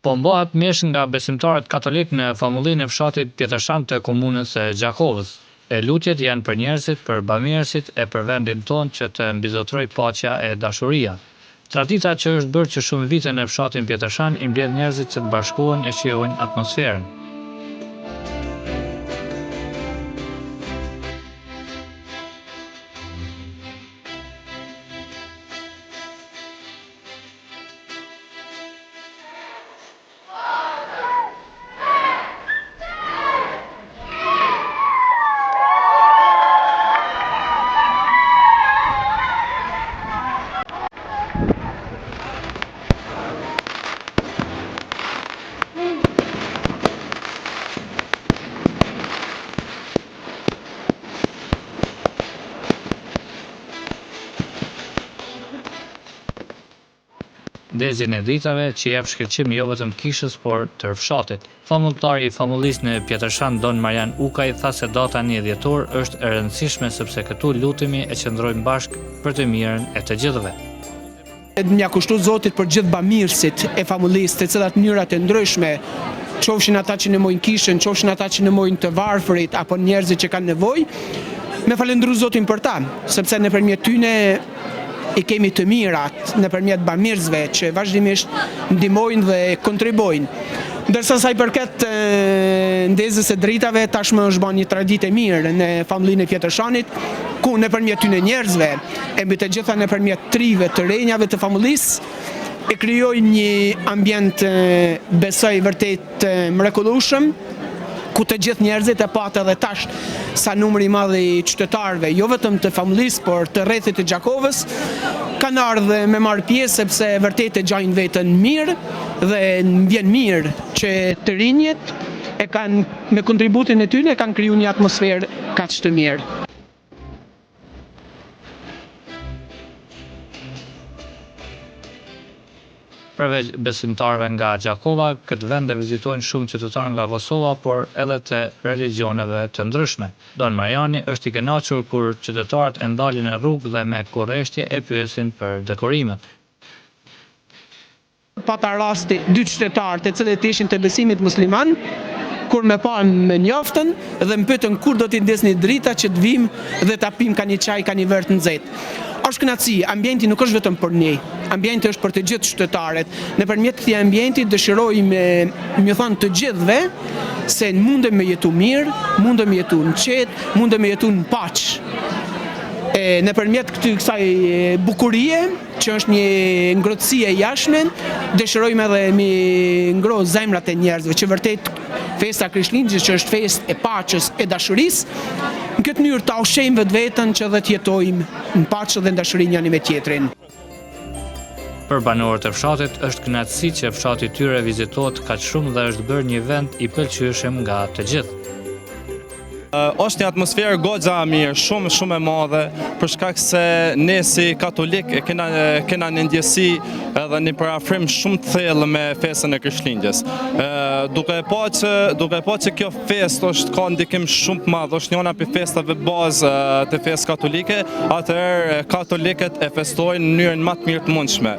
Po mbahet meshë nga besimtarët katolikë në famullinë e fshatit Pjetërshan të komunës së Gjakovës. E lutjet janë për njerëzit, për bamirësit e për vendin tonë që të mbizotërojë paqja e dashuria. Tradita që është bërë që shumë vite në fshatin Pjetërshan i mbledh njerëzit që të bashkohen e shijojnë atmosferën. Ndezjen e dritave që i jep shkëlqim jo vetëm kishës por tërë fshatit. Famulltari i famullisë në Pjetërshan Don Marjan Ukaj tha se data një dhjetor është e rëndësishme sepse këtu lutemi e qëndrojmë bashkë për të mirën e të gjithëve. Me ia kushtu Zotit për gjithë bamirësit e famullisë të cilat mënyrat e ndryshme qofshin ata që ndihmojnë kishën, qofshin ata që ndihmojnë të varfërit apo njerëzit që kanë nevojë, me falënderu Zotin për ta, sepse nëpërmjet tyne i kemi të mirat nëpërmjet bamirësve që vazhdimisht ndihmojnë dhe kontribuojnë. Ndërsa sa i përket ndezjes së dritave, tashmë është bërë një traditë e mirë në famullinë e Pjetërshanit, ku nëpërmjet tyne njerëzve, e mbi të gjitha nëpërmjet të rinjve të renjave të famullisë, e krijojnë një ambient besoj vërtet të mrekullueshëm, ku të gjithë njerëzit e patë edhe tash sa numri i madh i qytetarëve, jo vetëm të famullisë, por të rrethit të Gjakovës, kanë ardhë me marrë pjesë sepse vërtet e gjajnë veten mirë dhe më vjen mirë që të rinjët e kanë me kontributin e tyre kanë kriju një atmosferë kaq të mirë. Përveç besimtarëve nga Gjakova, këtë vend e vizitojnë shumë qytetarë nga Kosova, por edhe të religjioneve të ndryshme. Don Marjani është i kënaqur kur qytetarët e ndalin në rrugë dhe me kureshtje e pyesin për dekorimet. Pata rasti dy qytetarë të cilët ishin të besimit musliman, kur më panë më njoftën dhe më pyetën kur do t'i ndizni drita që të vijmë dhe ta pimë ka një çaj ka një verë të nxehtë. Është kënaqësi, ambienti nuk është vetëm për ne, ambienti është për të gjithë qytetarët. Nëpërmjet këtij ambienti dëshirojmë me ju thanë të gjithëve se mundem me jetu mirë, mundem me jetu në qetë, mundem me jetu në paqe. E nëpërmjet këtij kësaj bukurie, që është një ngrohtësi e jashtme, dëshirojmë edhe me ngroh zemrat e njerëzve, që vërtet festa e Krishtlindjes që është festë e paqes e dashurisë, në këtë mënyrë ta ushqejmë vetveten që dhe të jetojmë në paqe dhe në dashuri njëri me tjetrin. Për banorët e fshatit është kënaqësi që fshati i tyre vizitohet kaq shumë dhe është bërë një vend i pëlqyeshëm nga të gjithë. Është një atmosferë goxha e mirë, shumë shumë e madhe, për shkak se ne si katolik e kena kena një ndjesi edhe një përafrim shumë të thellë me festën e Krishtlindjes. Ë duke e pa që duke e pa që kjo festë është ka ndikim shumë të madh, është njëna prej festave bazë të fesë katolike, atëherë katolikët e festojnë në mënyrën më të mirë të mundshme.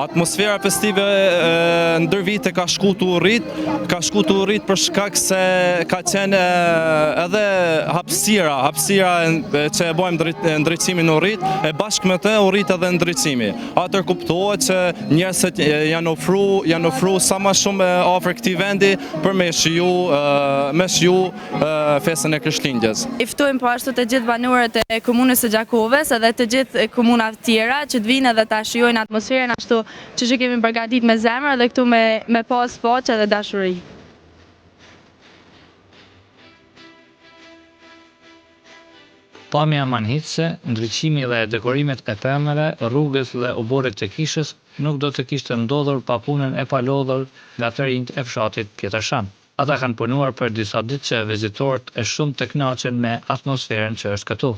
Atmosfera festive ndër vite ka shku tu u rrit, Ka shku tu u rrit për shkak se ka qenë edhe hapësira, hapësira që e bojmë ndriçimin u rrit, e bashkë me të u rrit edhe ndriçimi. Atëherë kuptohet që njerëzit janë ofru, janë ofru sa ma shumë afër këtij vendi për me shiju, me shiju festën e Krishtlindjes. I ftojmë po ashtu të gjithë banorët e komunës së Gjakovës edhe të gjithë komunave tjera që të vijnë edhe ta shijojnë atmosferën ashtu Qysh e kemi përgatit me zemër dhe këtu me me pas paqe dhe dashuri. Pamja mahnitëse, ndriçimi dhe dekorimet e pemëve, rrugës dhe oborrit të kishës nuk do të kishte ndodhur pa punën e palodhur nga të rinjtë e fshatit Pjetërshan. Ata kanë punuar për disa ditë që vizitorët e shumtë të kënaqen me atmosferën që është këtu.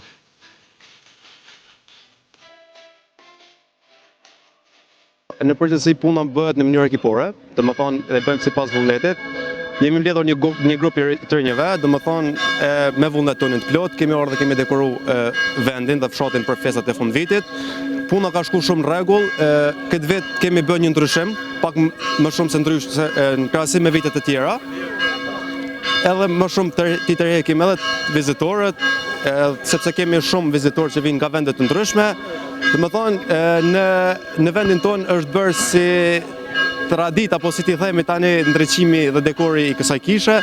Në përgjithësi puna bëhet në mënyrë ekipore, domethënë e bëjmë sipas vullnetit. Jemi mbledhur një grup, një grup i të rinjve, domethënë me vullnet tonin të plotë, kemi ardhur dhe kemi dekoru vendin dhe fshatin për festat e fundvitit. Puna ka shku shumë në rregull, këtë vit kemi bërë një ndryshim. pak më shumë se ndryshe se në krahasim me vitet e tjera. Edhe më shumë të t'i tërhekim edhe vizitorët, sepse kemi shumë vizitorë që vijnë nga vende të ndryshme. Domethënë, në, në vendin tonë është bërë si traditë, apo si t'i themi tani ndriçimi dhe dekori i kësaj kishe.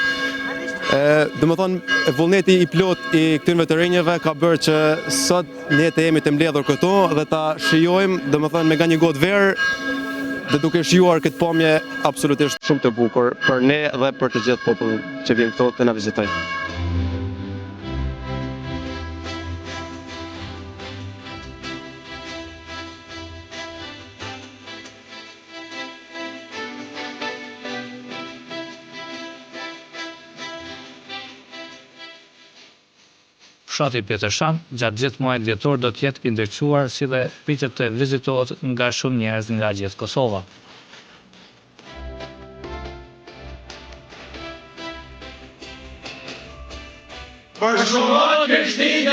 Domethënë, vullneti i plotë i këtynve të rinjëve ka bërë që sot ne të jemi të mbledhur këtu dhe ta shijojmë, domethënë me nga një gotë verë dhe duke shijuar këtë pamje absolutisht shumë të bukur për ne dhe për të gjithë popullin që vjen këtu të na vizitojë. Fshati Pjetërshan gjatë gjithë muajit dhjetor do të jetë i ndriçuar si dhe pritet të vizitohet nga shumë njerëz nga gjithë Kosova. Përshëndet Krishtlindje!